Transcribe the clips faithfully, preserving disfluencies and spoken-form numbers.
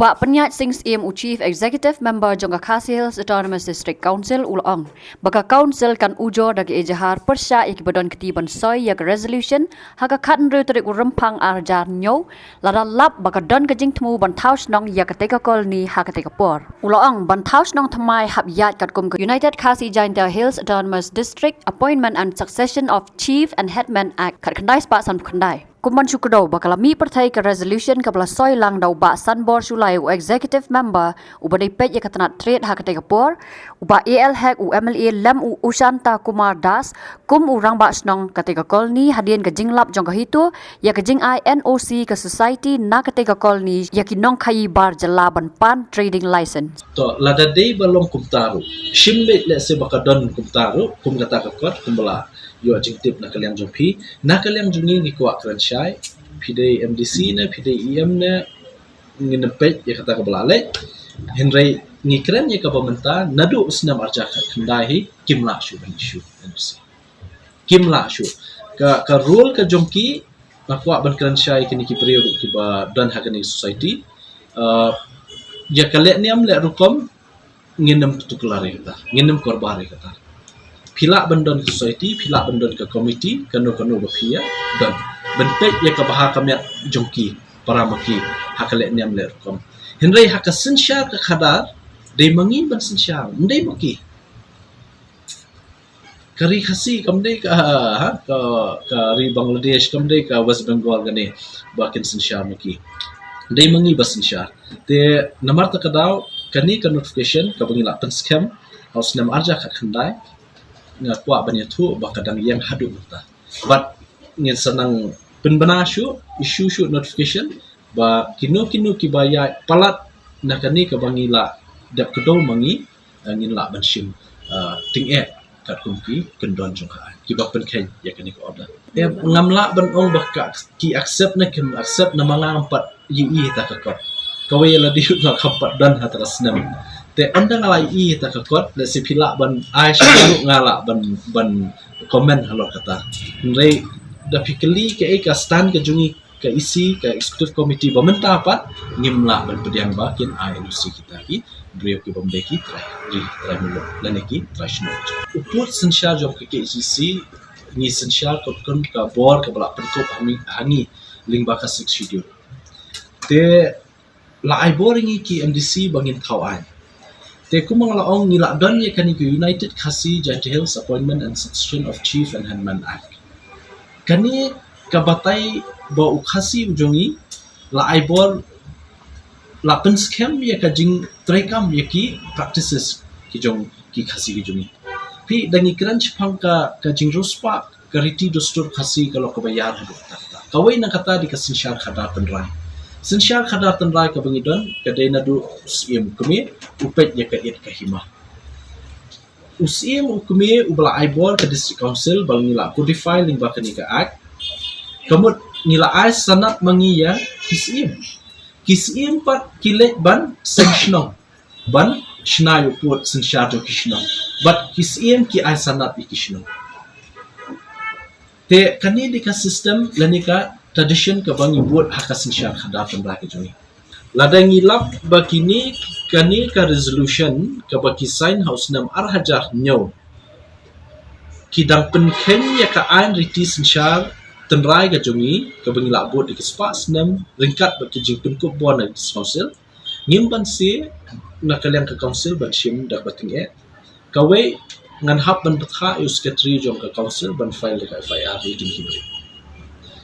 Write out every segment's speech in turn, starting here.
Bah Pynïaid Sing Syiem, u Chief Executive Member jong ka Khasi Hills Autonomous District Council, u la ong ba ka Council kan ujor da ka ejahar pyrshah ïa kiba don kti ban soi ïa ka resolution ha ka khathynriew tarik u Rymphang arhajar hynñiew, lada lap ba ka don ka jingthmu ban thaw shnong ïa katei ka colony ha katei ka por. U la ong ban thaw shnong thymmai hap ïaid katkum ka United Khasi Jaintia Hills Autonomous District Appointment and Succession of Chief and Headman Act khatkhyndai spah sanphew khyndai. Kum ban shu kdew ba ka la mih pyrthei ka resolution kaba la soi lang da u Bah Sanbor Shullai, u Executive Member uba dei peit ïa ka tnat trade ha katei ka por, u Bah A L Hek, u M L A, lem u Ushanta Kumar Das kum u rangbah shnong katei ka colony, hadien ka jinglap jong ka HITO ïa ka jingai N O C ka society na katei ka colony ïa ki nongkhaïi bar jylla ban pan trading license. To, lada dei ba long kumta ruh, shim beit lehse ba ka don kumta ruh, kum kata ka kot, kumba la ïoh jingtip na ka liang jong phi, na ka liang jong ngi, ngi kwah kren shai. Phi dei M D C ne, phi dei E M ne, ngin ym peit ïa kata kaba la leh. Hynrei ngi kren ïa kaba mynta, naduh u snem arhajar khatkhyndai hi kim lah shuh ban issue N O C. Kim lah shuh. Ka, ka rule ka jong ki, nga kwah ban kren shai kine ki briew kiba don ha kane society. Uh, ïa ka leh niam leh rukom, ngin ym tuklar ïa kata, ngin ym korbar ïa kata. Phi lah ban don ka society, phi lah ban don ka committee, kano kano ba phi ïa don, ban peit ïa ka bha ka miat jong ki para ma ki ha ka leh niam leh rukom. Hynrei ha ka synshar ka khadar, dei ma ngi ban synshar, ym dei ma ki. Ka ri Khasi kam dei ka, ha, ka, ka ri Bangladesh, kam dei ka West Bengal kane ba kin synshar ma ki. Dei ma ngi ba synshar. Te namar kata ka daw, kane ka notification kaba ngi la pynskhem ha u snem arhajar khatkhyndai, nga kwah ban ïathuh ba ka dang ïeng haduh mynta. Bad ngin sa nang pynbna shuh, issue shuh notification, ba kino kino kiba ïaid palat na kane kaba ngi la dep kdew ma ngi, eh, ngin lah ban shim, eh, tyngeh katkum ki kyndon jong ka aiñ kiba pynkheiñ ïa kane ka order. Te ngam lah ban ong ba ka, ki accept ne kim accept, namar ngam pat ïohi ïa kata ka kot. Kawei ïa lade nga kam pat don ha kata ka snem. Te ynda nga la ïohi ïa kata ka kot, lehse phi lah ban ai sha nga ruh, nga lah ban, ban comment halor kata. Hynrei da phi kylli kaei ka stand ka jong ngi, ka E C, ka Executive Committee ba mynta pat, ngim lah ban pdiang ba kin ai N O C kita ki briew kibym dei ki trai ri, trai muluk lane ki trai shnong. U pud synshar jong ka K H A D C, ngi synshar katkum ka bor kaba la pynkup ha ngi, ha ngi lyngba ka Sixth Schedule. Te la ai bor ïa ngi ki M D C ba ngin thaw aiñ. Te kumba nga la ong, ngi la don ïa kane ka United Khasi Jaintia Hills Appointment and Succession of Chief and Headman Act. Kane ka batai ba u Khasi u jong ngi la ai bor, la pynskhem ïa ka jingtreikam ïa ki practices ki jong ki Khasi ki jong ngi. Phi, da ngi kren shaphang ka, ka jingriewspah ka riti dustur Khasi ka long kaba ïar haduh katta katta. Kawei na kata dei ka synshar khadar tynrai. Synshar khadar tynrai kaba ngi don ka dei naduh u Syiem u kmie u peit ïa ka ïit ka hima. U Syiem u kmie uba la ai bor ka District Council ba ngi la codify lyngba kane ka Act. Ka mut ngi la ai sanad ma ngi ïa ki Syiem. Ki Syiem pat ki leit ban seng shnong, ban shna ïa u pud synshar jong ki shnong. Bad ki Syiem ki ai sanad ïa ki shnong. Te kane dei ka system lane ka tradition kaba ngi bud ha ka synshar khadar tynrai ka jong ngi. Lada ngi lap ba kine, kane ka resolution kaba ki sign ha u snem ar hajar hynñiew, ki dang pynkheiñ ïa ka aiñ riti synshar tynrai ka jong ngi kaba ngi la bud da ki spah snem ryngkat bad ki jingpynkup bor na ka District Council. Ngim banse na ka liang ka Council ban shim da kaba tyngeh. Kawei, ngan hap ban bthah ïa u Secretary jong ka Council ban file da ka F I R ïa kine ki briew.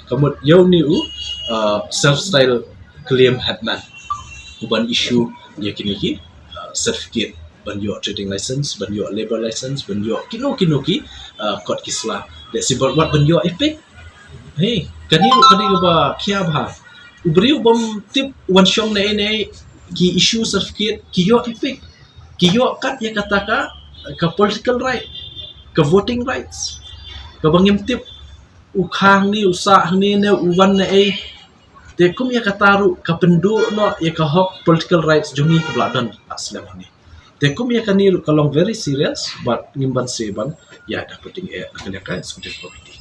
Ka mut ïa une u, uh, self style claim headman u ban issue ïa kine ki, uh, certificate ban ïoh trading license, ban ïoh labour license, ban ïoh kino kino ki, uh, kot ki sla. Lehse bad wat ban ïoh EPIC. Hei, kane ruh ka dei kaba khia bha. U briew bym tip wan shong na ei na ei, ki issue certificate, ki ïoh EPIC. Ki ïoh kat ïa kata ka, ka political right, ka voting rights. Kaba ngim tip u kha hangne, u sah hangne ne u wan na ei. Te kum ïa kata ruh ka pynduh noh ïa ka hok political rights jong ngi kaba la don ha slem hangne. Te kum ïa kane ruh ka long very serious, bad ngim banse ban ïa da pyntyngeh na ka liang ka Executive Committee.